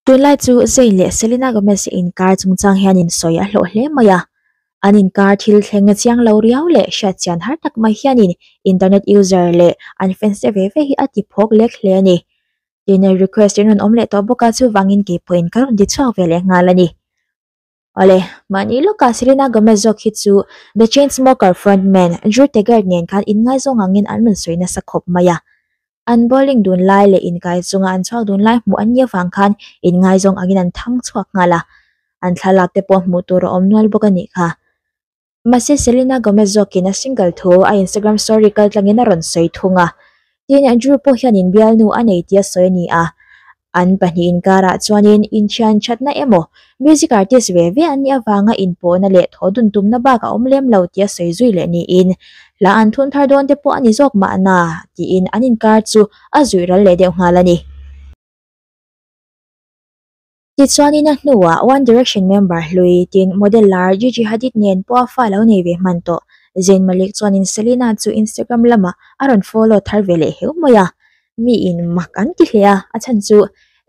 Tunlai chu Zayn leh Selena Gomez te inkar chungchang hian insawi a hlawh hle mai a. An inkar thil thleng a chiang lo riau leh hriatchian har tak mai hianin internet user leh an fans te ve ve hi a ti phawk lek hle a ni. Tin, request in rawn awm leh tawh bawk a, chuvangin keipawhin ka rawn ti chhuak ve leh nghal a ni. Awle, mahni lawkah Selena Gomez zawk hi chu The Chainsmoker frontman Drew Taggart nen khan inngaizawng angin an rawn sawi nasa khawp mai a. An bowling dun lai leh inkai chunga an chhuak dun lai hmuh an nih avang khan inngaizawng angin an thang chhuak nghal a, an thlalak te pawh hmuh tur a awm nual bawk a nih kha. Mahse Selena Gomez zawkin a single thu a Instagram story kaltlangin a rawn sawi thung a, tin Drew pawh hian inbialnu a nei tih a sawi a ni a, An pahnih inkarah chuanin inthian thatna emaw music artist ve ve an nih avanga inpawhna leh thaw dun tumna bak a awm lem lo tia sawi zui leh niin hla an thun thar dawn te pawh a ni zawk mahna tiin an inkar chu a zuih ral leh deuh nghal a ni. Tichuanin a hnuah One Direction member hlui tin model lar Gigi Hadid nen pawh a fa lo nei ve hman tawh. Zayn Malik chuanin Selena chu Instagram lamah a rawn follow thar ve leh heu mai a. Mi in mak an ti hle a, a chhan chu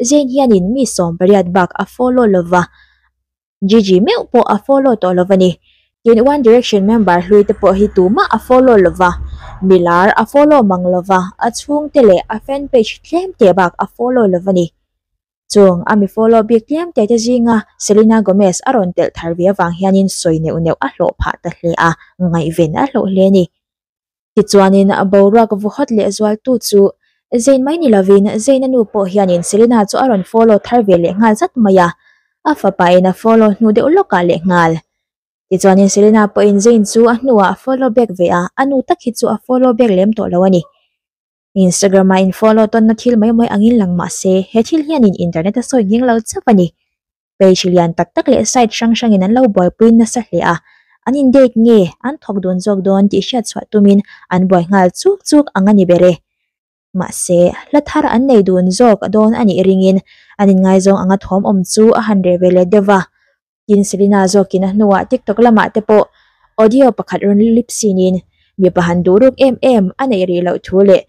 Zayn hianin mi 80 bak a follow lova, Gigi meuh pawh a follow tawh lova ni. Tin One Direction member hlui te pawh hi tumah a follow lova, mi lar a follow mang lova, a chhungte leh a fan page tlem te bak a follow lova ni. Chung a mi follow bik tlem te te zinga Selena Gomez a rawn telh thar ve avang hianin sawi neuh neuh a hlawh phah ta hle a, ngaihven a hlawh hle a ni. Tichuanin a boruak vuhawt leh zualtu chu Zayn mai ni lovin Zayn-a nu pawh hianin Selena chu a rawn follow thar ve leh nghal zat mai a, a fapain a follow hnu deuh lawkah leh nghal. Tichuanin Selena pawhin Zayn chu a hnuah a follow back ve a, a nu tak hi chu a follow back lem tawh lo a ni. Instagram-a in follow tawnna thil mai mai angin lang mah se, he thil hianin internet a sawi nghing lo chauh a ni. Page lian tak tak leh site hrang hrangin an lo buaipui nasa hle a, an in date nge an thawk dun zawk dawn tih hriat chhuah tumin an buai nghal chuk chuk ang a ni ber e. Mahse, hla thar an nei dun zawk dawn a nih ringin an inngaizawng anga thawm awm chu a han reh ve leh deuh va. Tin, Selena zawkin a hnuah TikTok lamah te pawh audio pakhat rawn lip sinin mipa han duh ruk em em a neih rih loh thu leh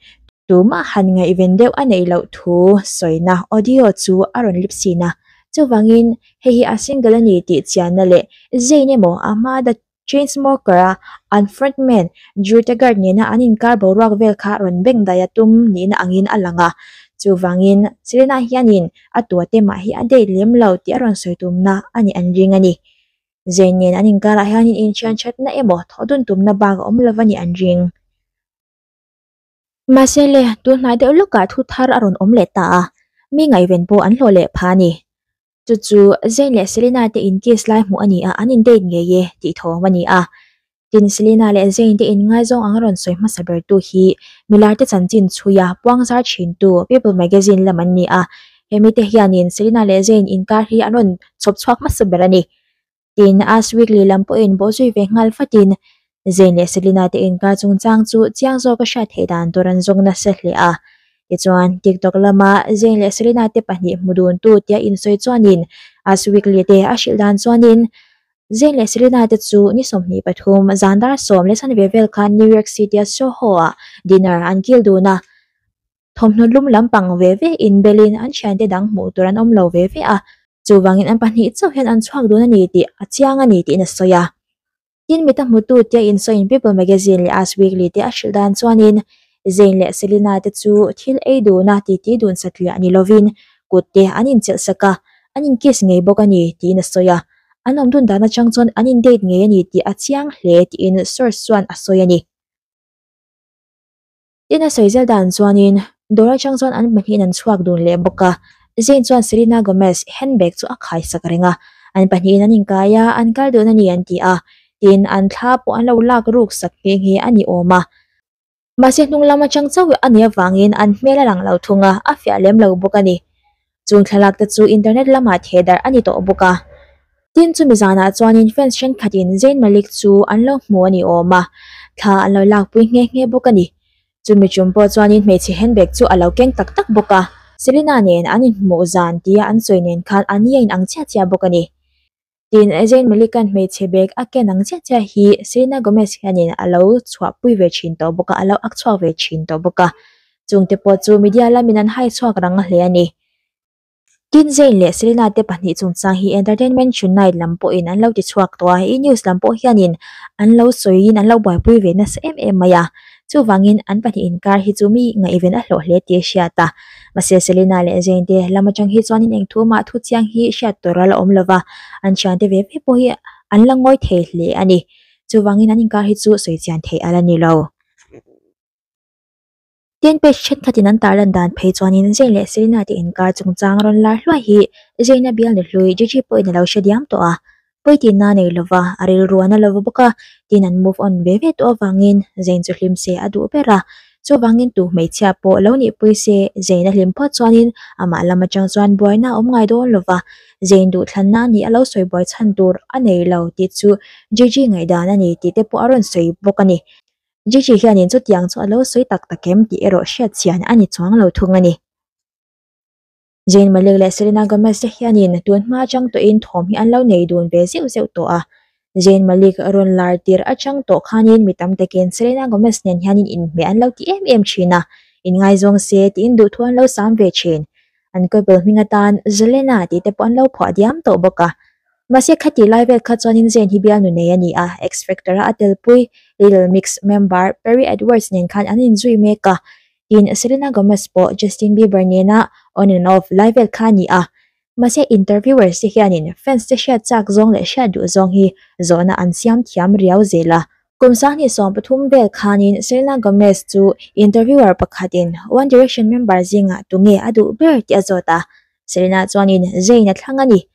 tumah han ngaihven deuh a neih loh thu sawina audio chu a rawn lip sin a. Chuvangin hei hi a single a ni tih chianna leh Zayn emaw a hma The Chainsmoker-a an frontman Drew Taggart nena an inkar boruak vel kha rawn beng daih a tum nihna angin a lang a. Chuvangin Selena hianin a tua te mah hi a date lem lo tih a rawn sawi tumna a nih an ring a ni. Zayn nen an inkarah hianin inthian thatna emaw thawh dun tumna bak a awm lo a nih an ring. Mahse le, tun hnai deuh lawkah thu thar a rawn awm leh ta a, mi ngaihven pawh an hlawh leh pha a ni. Chu chu Zayn leh Selena te in kiss lai hmuh a ni a, an in date ngei e tih thawm a ni a. Tin, Selena leh Zayn te in ngaizawng ang a rawn sawi hmasa ber tu hi milar te chanchin chhuia puangzar thin tu People magazine lam an ni a, hemi te hianin Selena leh Zayn inkar hi an rawn chhawp chhuak hmasa ber a ni. Tin, Us Weekly lam pawhin bawhzui ve nghal fatin Zayn leh Selena te inkar chungchang chu chiang zawk a hriat theih dan tur an zawng nasa hle a. Tichuan, TikTok lama Zayn leh Selena te pahnih hmu duntu tia insawi chuanin Us Weekly te a hrilh dan chuanin Zayn leh Selena te chu ni 23 zan dar 10 leh ve vel khan New York City-a Soho-ah dinner an kil dun a. Thawmhnaw lum lampang ve ve inbelin an thiante dang hmuh tur an awm lo ve ve a, chuvangin an pahnih chauh hian an chhuak dun a ni tih a chiang a ni tiin a sawi a. Tin, mita hmutu tia insawiin People Magazine leh Us Weekly te a hrilh dan chuanin Zayn leh Selena te chu thil ei duna titi dun satliah ni lovin kut te an inchelh sak a, an in kiss ngei bawk a ni tiin a sawi a. An awm dun dan atang chuan an in date ngei a ni tih a chiang hle tiin source chuan a sawi a ni. Tin a sawi zel dan chuanin dawr atang chuan an pahnihin an chhuak dun leh bawk a, Zayn chuan Selena Gomez handbag chu a khai sak reng a, an pahnihin an inkai a, an kal dun a ni an ti a, tin an thla pawh an lo lak ruk sak nghe nghe a ni awm a. Mahse hnung lam atang chauh a nih avangin an hmel a lang lo thung a, a fiah lem lo bawk a ni. Chung thlalak te chu internet lamah theh darh a ni tawh bawk a. Tin chumi zanah chuanin fans thenkhatin Zayn Malik chu an lo hmu a ni awm a, thla an lo lakpui nghe nghe bawk a ni. Chumi tum pawh chuanin hmeichhe handbag chu a lo keng tak tak bawk a. Selena nen an inhmuh zan tia an sawi nen khan an i a inang chiah chiah bawk a ni. Tin, Zayn Malik-a'n hmeichhe bag a ken ang chiah chiah hi Selena Gomez hianin a lo chhuahpui ve thin tawh bawk a, a lo ak chhuak ve thin tawh bawk a. Chungte pawh chu media lamin an hai chhuak rang hle a ni. Tin, Zayn leh Selena te pahnih chungchang hi Entertainment Tonight lam pawhin an lo ti chhuak tawh a, E! News lam pawh hianin an lo sawiin an lo buaipui ve nasa em em mai a. Chuvangin an pahnih inkar hi chu mi ngaihven a hlawh hle tih a hriat a. Mahse Selena leh Zayn te lam atang hi chuanin eng thu mah thu chiang hi hriat tur a la awm lova, an thiante ve ve pawh hi an la ngawi thei hle a ni. Chuvangin an inkar hi chu sawi chian theih a la ni lo. Tin, page thenkhatin an tarlan dan phei chuanin Zayn leh Selena te inkar chungchang rawn lar hluai hi Zayn-a bial ni hlui Gigi pawhin a lo hre diam tawh a. Pawitinna a nei lova, a rilru a na lo va bawk a, tin an move on ve ve tawh avangin Zayn chu hlim se a duh ber a. Chuvangin tu hmeichhia pawh lo nihpui se Zayn a hlim phawt chuanin amah lam atang chuan buaina a awm ngai dawn lova, Zayn duhthlanna a nih a lo sawi buai chhan tur a nei lo tih chu Gigi ngaihdan a ni tih te pawh a rawn sawi bawk a ni. Gigi hianin chutiang chu a lo sawi tak tak em tih erawh hriat chian a ni chuang lo thung a ni. Zayn Malik leh Selena Gomez te hianin tun hma atang tawhin thawm hi an lo nei dun ve zeuh zeuh tawh a. Zayn Malik rawn lar tir atang tawh khanin mi tam takin Selena Gomez nen hianin inhmeh an lo ti em em thin a, inngaizawng se tiin duhthu an lo sam ve thin. An couple hming atan Zelena tih te pawh an lo phuah diam tawh bawk a. Mahse khati lai vel kha chuanin Zayn hi bialnu nei a ni a, X Factor a a telpui Little Mix member Perrie Edwards nen khan an inzui mek a. Tin, Selena Gomez pawh Justin Bieber nena on and off lai vel kha a ni a. Mahse interviewers te hianin fans te hriat chak zawng leh hriat duh zawng hi zawhna an siam thiam riau zel a. Kum 2013 vel khanin Selena Gomez chu interviewer pakhatin One Direction member zingah tunge a duh ber tih a zawt a, Selena chuanin Zayn a thlang a ni.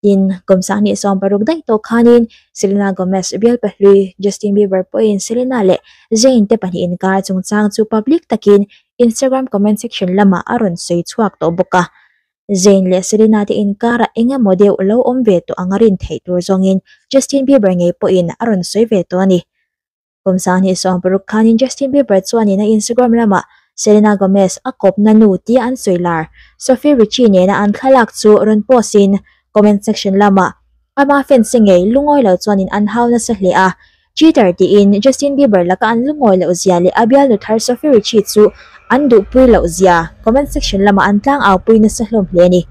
Tin, kum 2016 daih tawh khanin Selena Gomez bial pahlui Justin Bieber pawhin Selena leh Zayn te pahnih inkar chungchang chu public takin Instagram comment section lamah a rawn sawi chhuak tawh bawk a. Zayn leh Selena te inkarah eng emaw deuh lo awm ve tawh ang a rin theih tur zawngin Justin Bieber ngei pawhin a rawn sawi ve tawh a ni. Kum 2016 khanin Justin Bieber chuanin a Instagram lamah Selena Gomez a kawpna nu tia an sawi lar Sophie Richie nena an thlalak chu rawn post in comment section lamah ama fans te ngei lungawi lo chuanin an hau nasa hle a. Cheater tiin Justin Bieber laka an lungawi loh zia leh a bialnu thar Sophie Richie chu an duhpui loh zia comment section lamah an tlangau pui nasa hlawm hle a ni.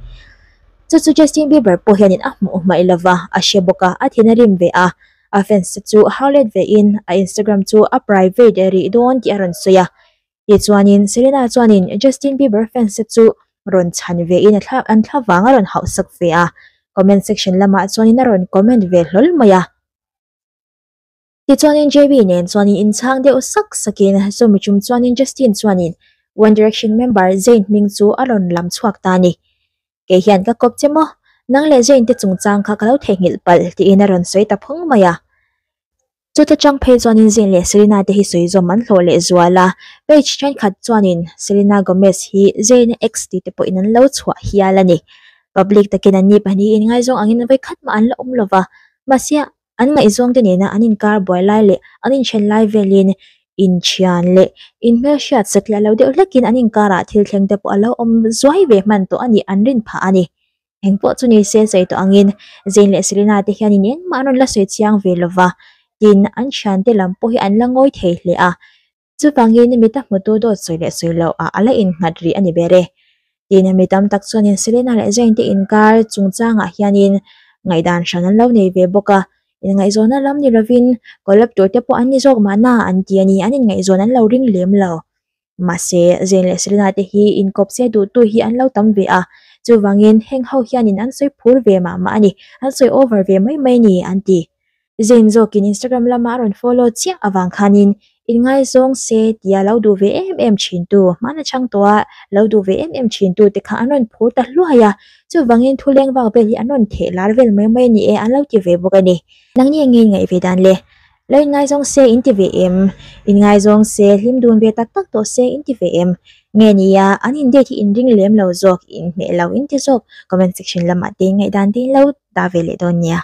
Chu chu Justin Bieber pawh hianin a hmuh hmaih lova a hre bawk a, a thin a rim ve a. A fans te chu haulet ve in a Instagram chu a private rih dawn tih a rawn sawi a. Tichuanin Selena chuanin Justin Bieber fans te chu rawn chhan ve in a thla an thla vang a rawn hauhsak ve a. Comment section lamah chuanin a rawn comment ve hlawl mai a. Tichuanin JB nen chuanin inchhang deuh sak sakin chumi tum chuanin Justin chuanin One Direction member Zayn hming chu a rawn lam chhuak ta a ni. Kei hian ka kawp che maw? Nang leh Jane te chungchang kha ka lo theihnghilh palh tiin a rawn sawi ta phung mai a. Chuta chang phei chuanin Jane leh Selena te hi sawi zawm an hlawh leh zual a, page thenkhat chuanin Selena Gomez hi Jane ex tih te pawhin an lo chhuah hial a ni. Public takin an ni pahnih inngaizawng angin vawikhat mah an la awm lova, mahse An ngaihzawngte nena an inkar buai lai leh an inthen lai velin inthian leh inhmelhriat satliah lo deuh hlekin an inkarah thil thleng te pawh a lo awm zuai ve hman tawh a nih an rin phah a ni. Engpawh chu ni se sawi tawh angin Zayn leh Selena te hianin engmah an rawn la sawi chiang ve lova, tin an thiante lam pawh hi an la ngawi thei hle a. Chuvangin mita hmutu dawt sawi leh sawi loh ah a la innghat rih a ni ber e. Tin, mi tam tak chuanin Selena leh Zayn te inkar chungchangah hianin ngaihdan hran an lo nei ve bawk a, inngaihzawnna lam ni lovin collab tur te pawh an ni zawk mahna an ti a ni, an inngaihzawn an lo ring lem lo. Mahse, Zayn leh Selena te hi inkawp se duhtu hi an lo tam ve a, chuvangin heng ho hianin an sawi phur ve mah mah a ni, an sawi over ve mai mai a ni an ti. Zayn zawkin Instagram lama a rawn follow chiah avang khanin inngaizawng se tia lo duh ve em em thintu, hmana chhang tawha lo duh ve em em thintu te kha an rawn phur ta hluai a, chuvangin thu leng vak vel hi an rawn theh lar vel mai mai a ni e an lo ti ve bawk a ni. Nangni eng nge in ngaih ve dan le? Lo inngaizawng se in ti ve em? Inngaizawng se hlim dun ve tak tak tawh se in ti ve em? Nge nia an in date hi in ring lem lo zawk, in hmeh lo in ti zawk? Comment section lamah te ngaihdan te in lo dah ve leh dawn nia.